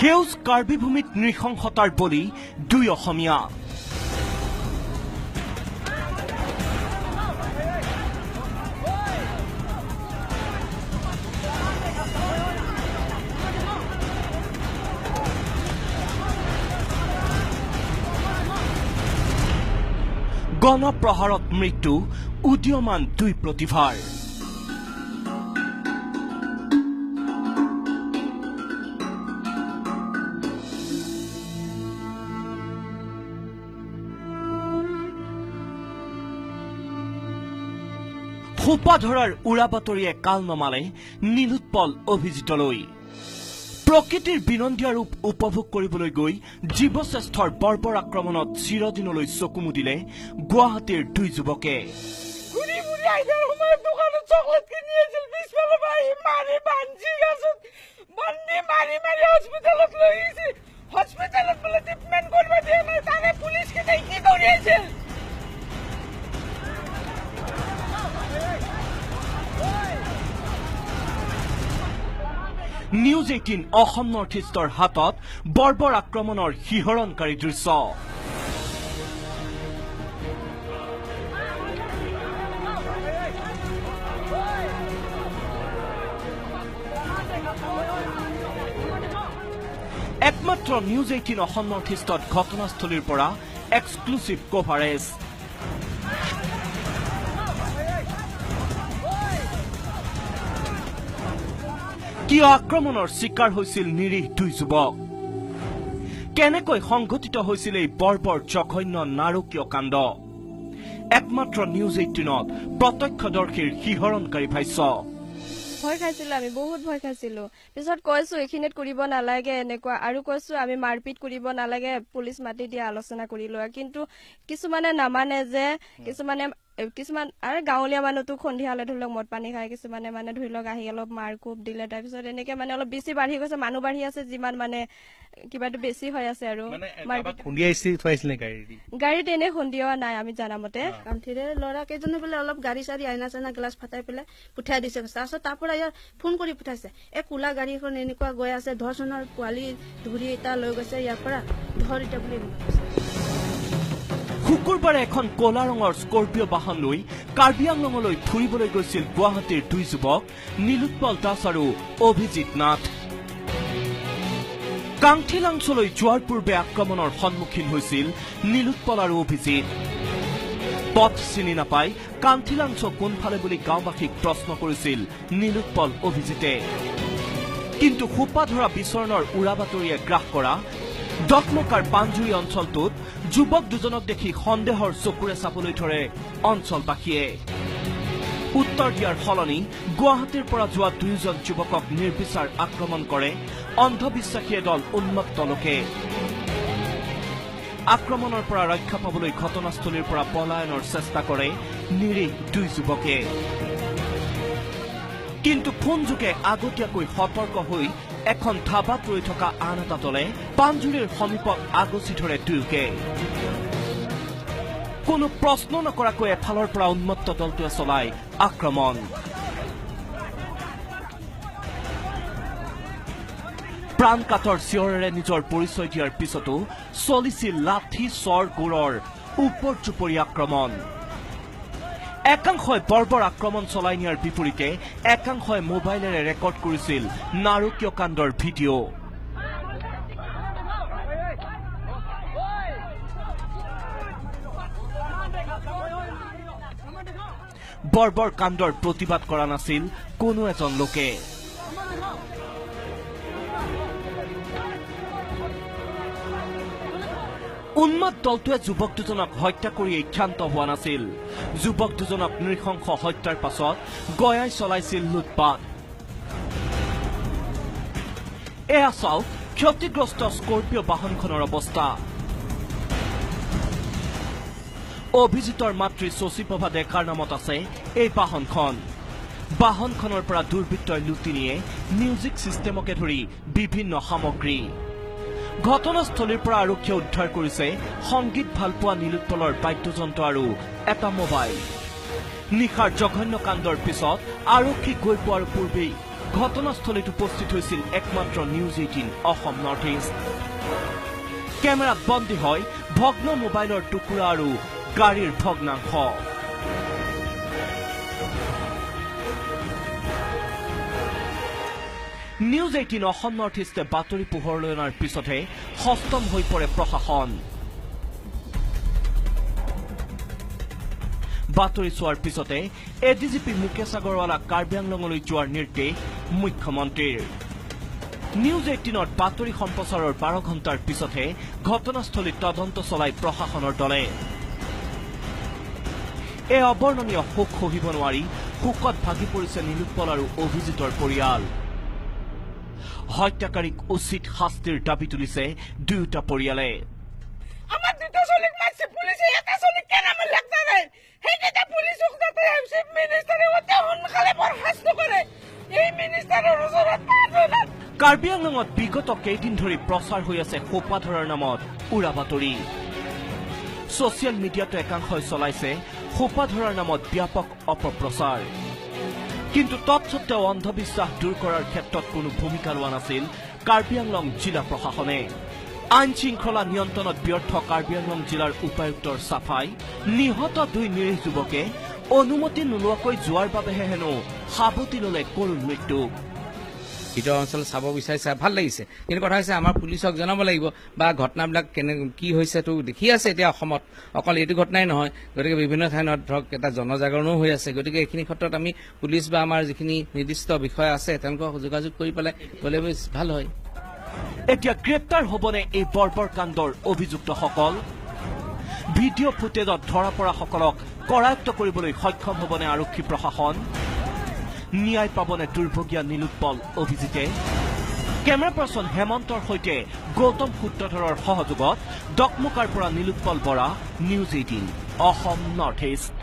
সেউজ কাৰ্বি ভূমিত নৃশংসতাৰ বলি দুই অসমীয়া। গণপ্ৰহাৰত মৃত্যু উদীয়মান দুই প্ৰতিভাৰ। সোপা ধৰাৰ উৰা বাতৰিয়ে কাল নমালে নীলোৎপল অভিজিতলৈ। প্ৰকৃতিৰ বিনন্দীয়া ৰূপ উপভোগ কৰিবলৈ গৈ জীৱশ্ৰেষ্ঠৰ বৰ্বৰ আক্ৰমণত চিৰদিনলৈ চকু মুদিলে গুৱাহাটীৰ দুই যুৱকে। নিউজ 18 অসম নৰ্থ ইষ্টৰ হাতত বৰ্বৰ আক্ৰমণৰ শিহৰণকাৰী দৃশ্য। একমাত্ৰ নিউজ 18 অসম নৰ্থ ইষ্টত ঘটনাস্থলীৰ পৰা এক্সক্লুচিভ কভাৰেজ। কিয় আক্ৰমণৰ চিকাৰ হৈছিল নিৰীহ দুই যুৱক? কেনেকৈ সংঘটিত হৈছিল এই বৰ্বৰ জঘন্য নাৰকীয় কাণ্ড? একমাত্ৰ নিউজ 18ত প্ৰত্যক্ষদৰ্শীৰ শিহৰণকাৰী ভাষ্য। ভয় খাইছিলো আমি, বহুত ভয় খাইছিলো। পিছত কৈছো এইখিনিত কৰিব নালাগে এনেকুৱা, আৰু কৈছো আমি মাৰপিট কৰিব নালাগে, পুলিচ মাতি দিয়া আলোচনা কৰি লোৱা। কিন্তু কিছুমানে নামানে যে, কিছুমান আৰু গাঁৱলীয়া মানুহতো সন্ধিয়া হ'লে ধৰি লওক মদ পানী খায়, কিছুমানে মানে ধৰি লওক আহি অলপ মাৰ কোপ দিলে, তাৰপিছত এনেকে মানে অলপ বেছি বাঢ়ি গৈছে, মানুহ বাঢ়ি আছে যিমান মানে কিবাটো বেছি হৈ আছে। আৰু গাড়ীত এনে খুন্দিওৱা নাই আমি জানামতে। কান্থিৰে ল'ৰা কেইজনে বোলে অলপ গাড়ী চাড়ী আইনা চাইনা গ্লাছ ফাটাই পেলাই পঠিয়াই দিছে। তাৰপিছত তাৰ পৰা ইয়াৰ ফোন কৰি পঠাইছে, এই কোলা গাড়ীখন এনেকুৱা গৈ আছে, ধৰচনৰ পোৱালি ধৰি এটা লৈ গৈছে ইয়াৰ পৰা, ধৰ এতিয়া বুলি কৈছে। শুকুৰবাৰে এখন কলা ৰঙৰ স্কৰপিঅ' বাহন লৈ কাৰ্বি আংলঙলৈ ফুৰিবলৈ গৈছিল গুৱাহাটীৰ দুই যুৱক নীলোৎপল দাস আৰু অভিজিত নাথ। কাংথিলাংচলৈ যোৱাৰ পূৰ্বে আক্ৰমণৰ সন্মুখীন হৈছিল নীলোৎপল আৰু অভিজিত। পথ চিনি নাপাই কান্থিলাংচ কোনফালে বুলি গাঁওবাসীক প্ৰশ্ন কৰিছিল নীলোৎপল অভিজিতে। কিন্তু সোপা ধৰা বিচৰণৰ উৰা বাতৰিয়ে গ্ৰাস কৰা দকমকাৰ পাঞ্জুৰি অঞ্চলটোত যুৱক দুজনক দেখি সন্দেহৰ চকুৰে চাবলৈ ধৰে অঞ্চলবাসীয়ে। উত্তৰ দিয়াৰ সলনি গুৱাহাটীৰ পৰা যোৱা দুয়োজন যুৱকক নিৰ্বিচাৰ আক্ৰমণ কৰে অন্ধবিশ্বাসী এদল উন্মত্ত লোকে। আক্ৰমণৰ পৰা ৰক্ষা পাবলৈ ঘটনাস্থলীৰ পৰা পলায়নৰ চেষ্টা কৰে নিৰীহ দুই যুৱকে। কিন্তু ফোনযোগে আগতীয়াকৈ সতৰ্ক হৈ এখন ধাবাত ৰৈ থকা আন এটা দলে পাঞ্জুৰিৰ সমীপত আগচি ধৰে দুয়োকে। কোনো প্ৰশ্ন নকৰাকৈ এফালৰ পৰা উন্মত্ত দলটোৱে চলায় আক্ৰমণ। প্ৰাণ কাটৰ চিঞৰেৰে নিজৰ পৰিচয় দিয়াৰ পিছতো চলিছিল লাঠি চৰ গোৰৰ উপৰ্যুপৰি আক্ৰমণ। একাংশই বৰ্বৰ আক্ৰমণ চলাই নিয়াৰ বিপৰীতে একাংশই মোবাইলেৰে ৰেকৰ্ড কৰিছিল নাৰকীয় কাণ্ডৰ ভিডিঅ'। বৰ্বৰ কাণ্ডৰ প্ৰতিবাদ কৰা নাছিল কোনো এজন লোকে। উন্মাদ দলটোৱে যুৱক দুজনক হত্যা কৰি ক্ষান্ত হোৱা নাছিল। যুৱক দুজনক নৃশংস হত্যাৰ পাছত গয়াই চলাইছিল লুটপাত। এয়া চাওক ক্ষতিগ্ৰস্ত স্কৰপিঅ' বাহনখনৰ অৱস্থা। অভিজিতৰ মাতৃ শশীপ্ৰভা ডেকাৰ নামত আছে এই বাহনখন। বাহনখনৰ পৰা দুৰ্বৃত্তই লুটি নিয়ে মিউজিক ছিষ্টেমকে ধৰি বিভিন্ন সামগ্ৰী। ঘটনাস্থলীৰ পৰা আৰক্ষীয়ে উদ্ধাৰ কৰিছে সংগীত ভালপোৱা নীলোৎপলৰ বাদ্যযন্ত্ৰ আৰু এটা মোবাইল। নিশাৰ জঘন্য কাণ্ডৰ পিছত আৰক্ষী গৈ পোৱাৰ পূৰ্বেই ঘটনাস্থলীত উপস্থিত হৈছিল একমাত্ৰ নিউজ 18 অসম নৰ্থ ইষ্ট। কেমেৰাত বন্দী হয় ভগ্ন মোবাইলৰ টুকুৰা আৰু গাড়ীৰ ভগ্নাংশ। নিউজ 18 অসম নৰ্থ ইষ্টে বাতৰি পোহৰলৈ অনাৰ পিছতহে সষ্টম হৈ পৰে প্ৰশাসন। বাতৰি চোৱাৰ পিছতে A D G P Mukesh আগৰৱালাক Karbi আংলঙলৈ যোৱাৰ নিৰ্দেশ মুখ্যমন্ত্ৰীৰ। নিউজ 18ত বাতৰি সম্প্ৰচাৰৰ 12 ঘণ্টাৰ পিছতহে ঘটনাস্থলীত তদন্ত চলাই প্ৰশাসনৰ দলে। এই অবৰ্ণনীয় শোক সহিব নোৱাৰি শোকত ভাগি পৰিছে নীলোৎপল আৰু অভিজিতৰ পৰিয়াল। হত্যাকাৰীক উচিত শাস্তিৰ দাবী তুলিছে দুয়োটা পৰিয়ালে। আমাৰ দুটা ছোৱালীক মাৰিছে পুলিচে, এটা ছোৱালীক কেনে লাগতা নাই, সেইকেইটা পুলিচক যাতে চিফ মিনিষ্টাৰে অতি সোনকালে বৰ্খাস্ত কৰে। এই মিনিষ্টাৰৰ ওচৰত কাৰ্বি আংলঙত বিগত কেইদিন ধৰি প্ৰচাৰ হৈ আছে সোপাধৰাৰ নামত উৰা বাতৰি। ছচিয়েল মিডিয়াতো একাংশই চলাইছে সোপাধৰাৰ নামত ব্যাপক অপপ্ৰচাৰ। কিন্তু তৎসত্বেও অন্ধবিশ্বাস দূৰ কৰাৰ ক্ষেত্ৰত কোনো ভূমিকা লোৱা নাছিল কাৰ্বি আংলং জিলা প্ৰশাসনে। আইন শৃংখলা নিয়ন্ত্ৰণত ব্যৰ্থ কাৰ্বি আংলং জিলাৰ উপায়ুক্তৰ চাফাই নিহত দুই নিৰীহ যুৱকে অনুমতি নোলোৱাকৈ যোৱাৰ বাবেহে হেনো সাৱটি ললে কৰুণ মৃত্যুক। ভিতৰৰ অঞ্চল চাব বিচাৰিছে, ভাল লাগিছে, কিন্তু কথা হৈছে আমাৰ পুলিচক জনাব লাগিব বা ঘটনাবিলাক কেনে কি হৈছে তো দেখি আছে। এতিয়া অসমত অকল এইটো ঘটনাই নহয়, গতিকে বিভিন্ন ঠাইত ধৰক এটা জনজাগৰণো হৈ আছে। গতিকে এইখিনি ক্ষেত্ৰত আমি পুলিচ বা আমাৰ যিখিনি নিৰ্দিষ্ট বিষয় আছে তেওঁলোকক যোগাযোগ কৰি পেলাই গ'লে বেছ ভাল হয়। এতিয়া গ্ৰেপ্তাৰ হ'বনে এই বৰ্বৰ কাণ্ডৰ অভিযুক্তসকল? ভিডিঅ' ফুটেজত ধৰা পৰাসকলক কৰায়ত্ব কৰিবলৈ সক্ষম হ'বনে আৰক্ষী প্ৰশাসন? ন্যায় পাবনে দুৰ্ভগীয়া নীলোৎপল অভিজিতে? কেমেৰা পাৰ্চন হেমন্তৰ সৈতে গৌতম সূত্ৰধৰৰ সহযোগত ডকমোকাৰ পৰা Nilotpal Bora, news 18 Assam north east.